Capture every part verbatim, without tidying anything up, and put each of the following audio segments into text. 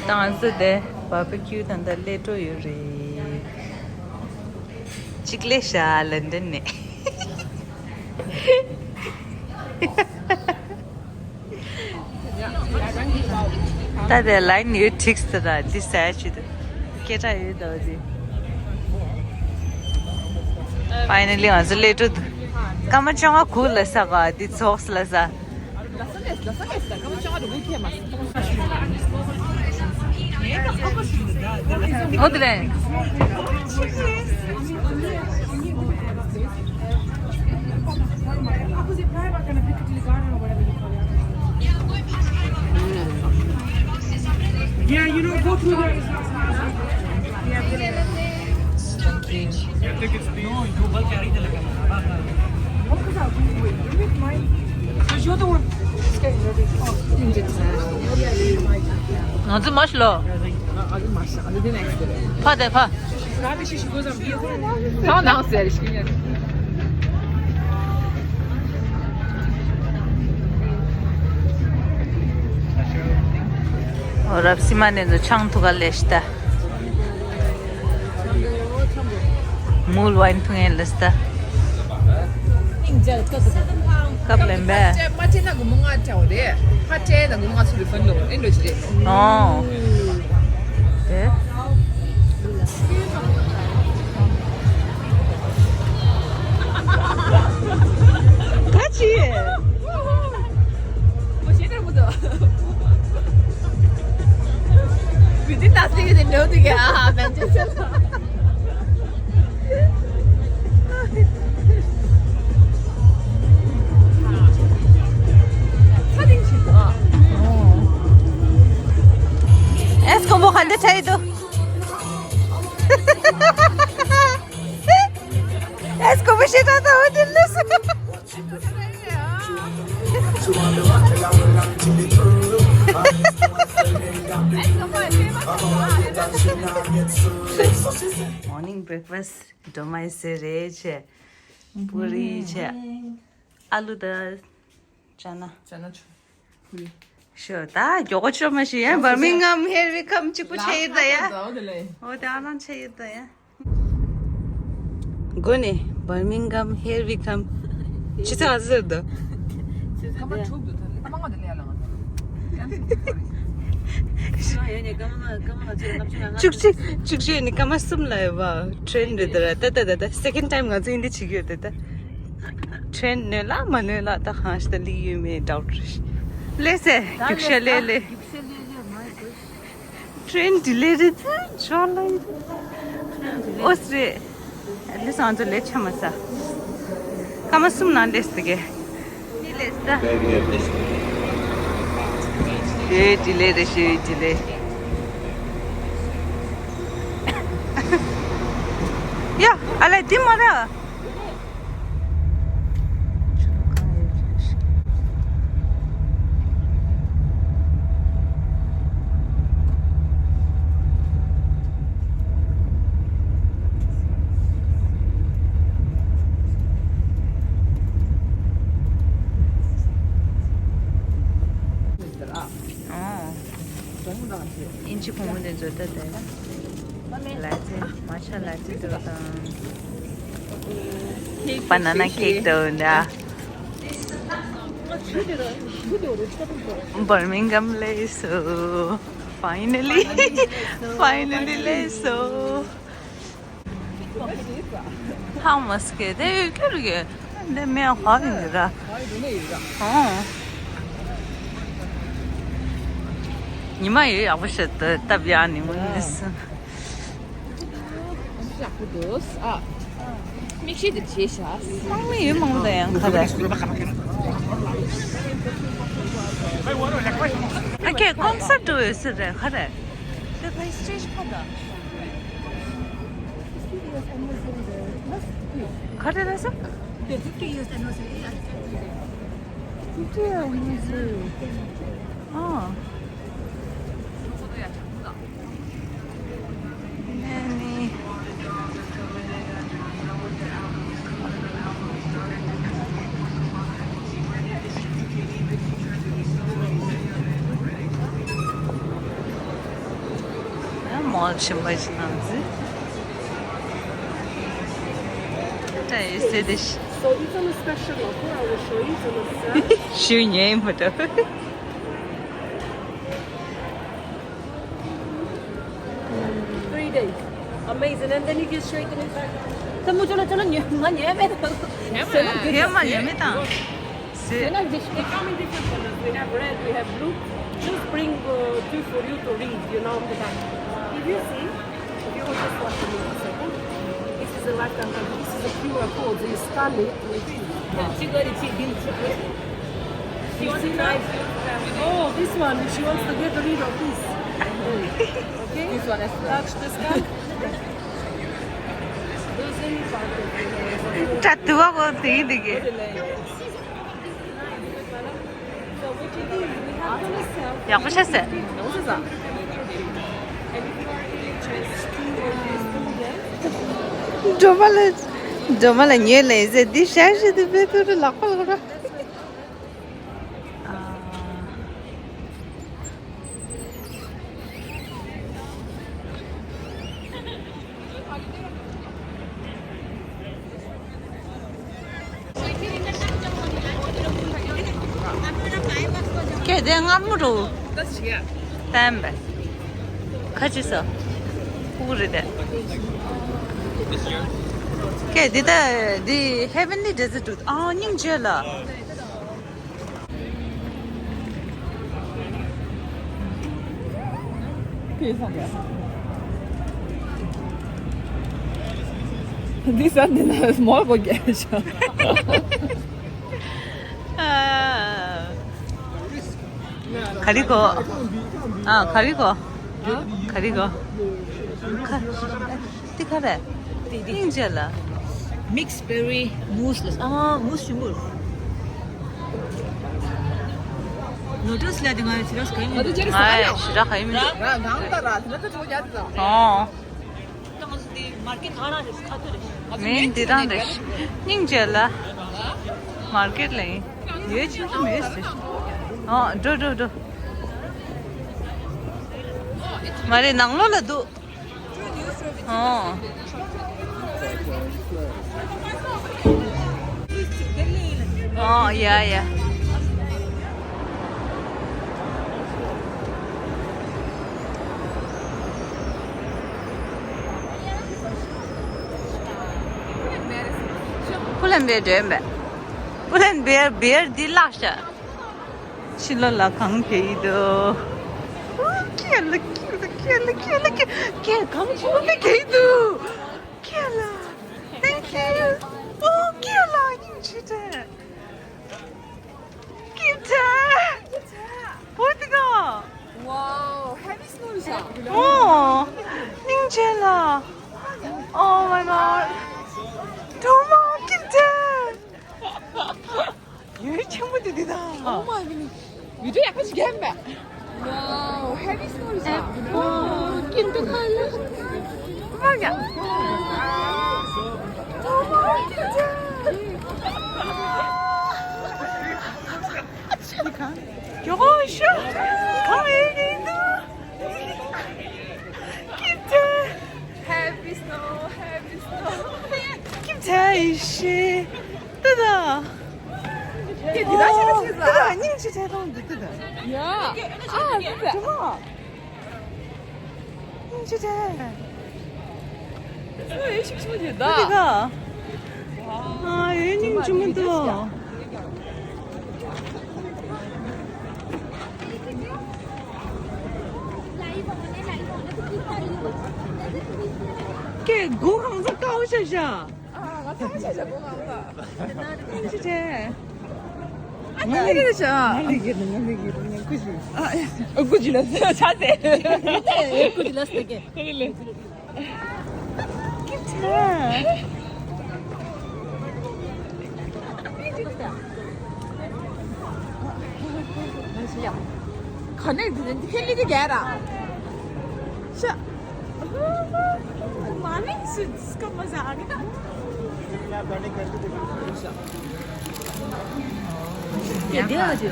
ཏང་སི་དེ་བར་བི་ཁྱུ་དང་ད་སླེབས་འགྲོ་ཡོད་རེད། གཅིག་ལས་ཤ་ལན་ཏན་ནས། ད་དེ་ལའིན་ཡོད་ཁྲིགས་ད་འདི་ཟས་ཅི་འདུག་སྐད་གྲགས་ཡོད་ད་འདི། ཕའི་ནལ་ལི་ང་ཚོ་སླེབས་འགྲོ་འདུག་སྐར་མ་བཅོ་ལྔ་གུག་ལ་ས་ག་འདི་ཚོགས་ལ་ས། ཨོ་དེ་རེད། Yeah, you know, go through there. ང་ཚོ་མ་ཤི་ལོ། ཕ་དེ་ཕ། ཨོ་རབ་སི་མ་ནེ་ཚོ་ཆང་ཐུག་ག་ལས་ཤི་ད། མུལ་ཝའིན་འཐུང་ཡས་ལས་ད། སྐབས་ལེན་པས། མ་སྤྲད་ན་སྒོར་མོ་ལྔ་སྤྲད་པ་རེད། ཕ་སྤྲད་ན་སྒོར་མོ་ལྔ་ཚུར་རི་ཕན་ལོ་ཨེ་འགྲོ་གི་རེད། ཨོ། དེ། ག་ཅི། ཨེས་ཀོང་པོ་ག་འདྲ་ཆགས་ཡོད་འདུག་ཨེས་ཀོང་པོ་ཞེ་དྲག་ད་འོ་དེ་ལུས། Morning breakfast འགྲོ་མ་ཟེར་རེད་བྱས། པུ་རི་བྱས། ཨ་ལུ་དང་ཅ་ན། ཅ་ན་ཆུ། ཤོ་ད་མགྱོགས་པོ་ཆོ་མ་ཤི་ཡ། Birmingham, here we come གཅིག་པུ་ཆེ་ཡོད་ད་ཡ། ཨོ་དེ་ཨ་ནང་ཆེ་ཡོད་ད་ཡ། གོ་ནས་Birmingham, here we come ཆི་ཚ་ཟེར་དོ། ཀ་མ་དྲུག་དུ་ཐོན་ཀ་མ་ལྔ་དུ་ལས་ལ་ང་ཚོ། བཅུ་གཅིག་བཅུ་གཅིག་ནི་ཀ་མ་གསུམ་ལ་ཡོད་པ། ཁྲེན་རེད་དེ་ར་ད་ད་ད་ད་second time ང་ཚོ་ཨིན་དེ་བྱེད་ཀྱི་ཡོད་དེ་ད། ཁྲེན་ནོན་ལ་མ་ནོན་ལ་ད་གང་ཞིག་ད་ལི་ཡོད་མེད་ཌའུཊ་རེད། ལེ་སེ་རྒྱུག་ཤ་ལེ་ལེ། ཁྲེན་ཌི་ལེ་རེད་ད་ཅོ་ལ་ཡིན། ཨོ་སི་རེད། ལེ་སང་ཚོ་ལེ་ཆ་མ་ས། ཀ་མ་གསུམ་ནང་ལེ་སི་གེ། ནི་ལེ་སི་ད། ཤེས་ཌི་ལེ་རེད་ཤེས་ཌི་ལེ། ཡ་ཨ་ལེ་དེ་མ་ར། ཨིན་ཇི་གོང་མོ་དེ་ཚོ་ལྟ་དེ། ལ་ཏེ། མ་ཆ་ལ་ཏེ་དེ་དང་། པ་ན་ན་ཁེག་དེ་འདྲ། Birmingham ལས་སོ། Finally, finally ལས་སོ། ཧ་མ་སྐད་དེ་ཡོད་ཀྱི་རེད། འདི་མེད་ཧ་ཡིན་ར། ཨོ། ཉི་མ་ཡོད་ཡག་པོ་ཞིག་ཏུ་སྟབས་ཡག་ནི་མོ་ནི་སི། ཡག་པོ་འདུག་ཨ། མིག་ཤེལ་དེ་བྱས་ཤག་དམག་མི་ཡོད་མང་པོ་དང་ཡང་ཁ་རེད། ཨ་ཁེ་ཀོན་སར་ཊི་ཡོད་སི་རེད་ཁ་རེད། དེ་ཕའི་སི་ཊེ་ཇི་ཁ་ད། ག་རེ་རེད་ཟེར། Fifty years anniversary. Fifty years anniversary. ཨ། ནས་ནི། ཆེན་པོ་ཞིག་ནང་ཚུད། ད་ཡོད་སེ་དེ་ཤི། So it's on a special offer. I will show you. It's on a sale. ཞུ་ཉན་མི་འདུག Three days. Amazing. And then you can straighten it back. ད་མུ་ཅོ་ལ་ཅོ་ལ་ཉོ་མ་ཉོས་མེད་དང་། ཉོས་མ་ཉོས་མེད་དང་། They come in different colors. We have red, we have blue. Just bring uh, two for you to read, you know, the back. If you see, if you will just watch for me one second. This is a lifetime card. This is a Q R code. So you scan it. You see, like, oh, this one, she wants to get rid of this. Okay? This one as well. Touch the scan. Those in part of the ད་དུ་བ་གོ་དེ་དེ་གེ། ཡག་པོ་བྱས་ཟེར། སྒྲོལ་མ་ལ་སྒྲོལ་མ་ལ་ཉོས་ལེ་ཟེར་འདི་ཞལ་ཞིག་ཏུ་བེད་ཐུར་ལག་པ་ལག་ར། ཁྱེད་དེ་སྔ་མོ་འགྲོ། བསྟན་པས། ཁ་ཅི་སོ། ཕྲུ་གུ་རེད་དེ། ཁྱེད་འདི་ད་འདི་Heavenly Desert འགྲོ། ཨ་སྙིང་རྗེ་ལ། འདི་ས་འདི་ན་མོལ་པོ་རྒྱལ་ཤ། ག་རེ་གོ། ཨ་ག་རེ་གོ། ག་རེ་གོ། ཁ། འདི་ག་རེ། སྙིང་རྗེ་ལ། Mixed berry mousse ལ། ཨ་mousse ཞིམ་པོ། Lotus ལ་དེ་ང་ཞེ་དྲག་ག་ཡིན་མི་འདུག་ང་ཞེ་དྲག་ག་ཡིན་མི་འདུག་ཨོ། མིན་འདི་རང་རེད། སྙིང་རྗེ་ལ། མར་ཀེཊ་ལ་ཡིན། ཡོད་ཆེན་པོ་མེད་ཟེར། ཨོ་འགྲོ་འགྲོ་འགྲོ། མ་རེད་ནང་ལོགས་ལ་འདུག་ཨོ། ཨོ་ཡ་ཡ། པུ་ལན་བེར་འདྲེན་པས། པུ་ལན་བེར་བེར་འདི་བརླག་ཤག་ཕྱི་ལོགས་ལ་གངས་འཁེལ་གྱི་འདུག་ཁྱེད་ལ་ཁྱེད་ལ་ཁྱེད་ལ་ཁྱེད་ལ་ཁྱེད་ཁྱེད་གངས་ཆེན་པོ་དེ་འཁེལ་གྱི་འདུག་ཁྱེད་ལ། Thank you. ཨོ་ཁྱེད་ལ་སྙིང་རྗེ་དྲན། ཁྱེད་དྲན། བོད་དེ་ག Wow, heavy snow is up. ཨོ། སྙིང་རྗེ་ལ། Oh my god. དུ་མ་ཁྱེད་དྲན། ཡུལ་ཆེན་པོ་དེ་འདི་དང་། Oh my goodness. བི་ཌིའོ་ཡག་པོ་ཞིག་རྒྱབ་པས། Wow, heavy snow is up. ཨོ་ཀིན་ཏུ་ཁ་ལ། མ་ག་ཀྱོ་ཤ་གང་ཡིན་འདུག་ཀིན་ཏུ། Happy snow, happy snow. ཀིན་ཏུ་ཡི་ཤེ། ཏི་ད། དེ་དེ་ད་ཆེ་ད་ཆེ་ད། ཏི་ད་སྙིང་རྗེ་ཆེ་ཐོང་འདུག་ཏི་ད། ཡ། ཨ་ཏི་ད། ཅི་མ། སྙིང་རྗེ་ཆེ། ཨེ་ཤིག་ཤིག་མ་རྗེ་ད། ཏི་ད། ཨ་ཡོད་སྙིང་རྗེ་མ་འདུག་ཀྱེ་སྒོ་གང་ཚ་ཀའོ་ཤ་ཤ། ཨ་ང་ཚ་ཤ་ཤ་སྒོ་གང་ཚ། ཨ་ང་ལས་ཀྱི་ང་ལས་ཀྱི་ང་ལས་ཀྱི་ང་ཀུ་ཅི། ཨ་ཀུ་ཅི་ལ་ས་ཆ་ཏེ། ཀུ་ཅི་ལ་ས་ཀེ། ཀུ་ཅི་ལ། ཁ་ནས་འདི་འདི་ཁེ་ལི་གི་རྒྱལ་ར། ཤ། मामी सुन इसका मजा आ गया। ये दिया जो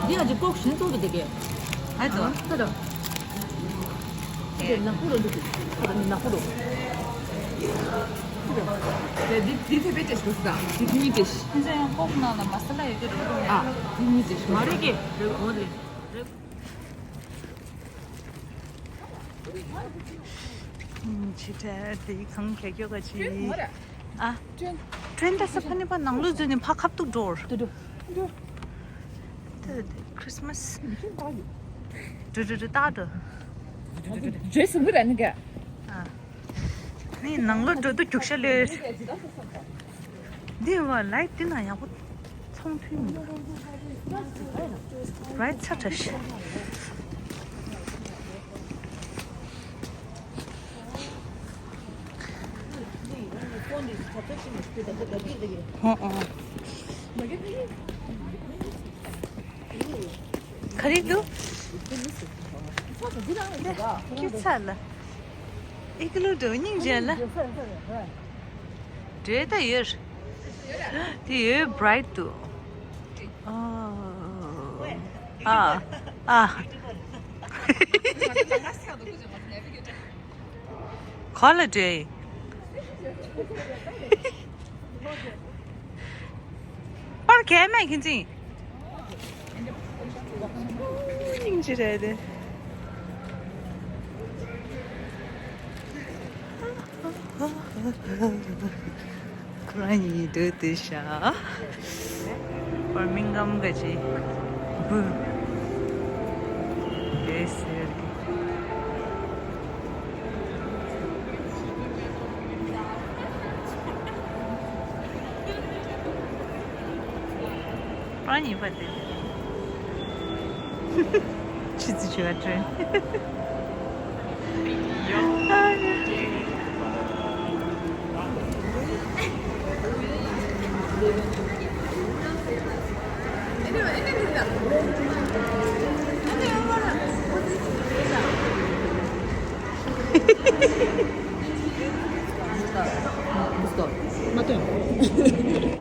दिया जो कोक सुन तो भी देखे। है तो तो तो। ནག་པོ་རོ་འདུག་ཁ་ནག་པོ་རོ། དེ་འདི་འདི་ཐེ་བེ་ཏེ་ཤི་ད། འདི་ཐེ་ཉི་ཏེ་ཤི། ཁྱེད་ཚོ་ཡང་ཀོག་ནང་ལ་མ་ས་ལ་ཡོད་ཀྱི་རེད་རོ། ཨ། ཐེ་ཉི་ཏེ་ཤི་མ་རེད་ཀྱི་རེད་འོ་རེད། ཕྱི་དྲ་དེ་གང་ག་ཀྱོ་ག་ཅི། ཨ། ཀྲེན་ད་ས་ཕ་ནི་པ་ནང་ལོ་ཟོས་ནས་ཕ་ཁབ་ཏུ་འགྲོར། ཏུ་ཏུ། ཏུ་ཏུ། ཁྲིས་མས། ཏུ་ཏུ་ཏུ་ཏ་ཏུ། འདྲེ་སུ་བུ་ར་ནི་ག་ཨ། ནི་ནང་ལོ་འགྲོ་དུ་རྒྱུག་ཤ་ལེ། འདི་བ་ལའི་ཏི་ན་ཡག་པོ་ཚོང་མཐུན་མི་འདུག་རའི་ཚ་ཁྲ་ཤ། ཧོ་ཨོ། ག་རེ་འདུག་ཁྱུ་ཚ་ལ། ཨི་ཀི་ལོ་འགྲོ་སྙིང་རྗེ་ལ། འདྲེ་ད་ཡོད། དེ་ཡོད་བྲའིཊ་འདུག་ཨ། ཨ། ཨ། ག་ལ་འདྲེ། པར་གས་མེད་ཁྱེད་ཚིང་། སྙིང་རྗེ་རེད་དེ། ཁོ་རང་གཉིས་སྡོད་དེ་ཤག་བར་མིང་གམ་ག་ཅི། བུ། དེ་ཟེར་གི། པ་ཉི་པ་དེ། ཆི་ཙི་ཆི་བ་དྲན།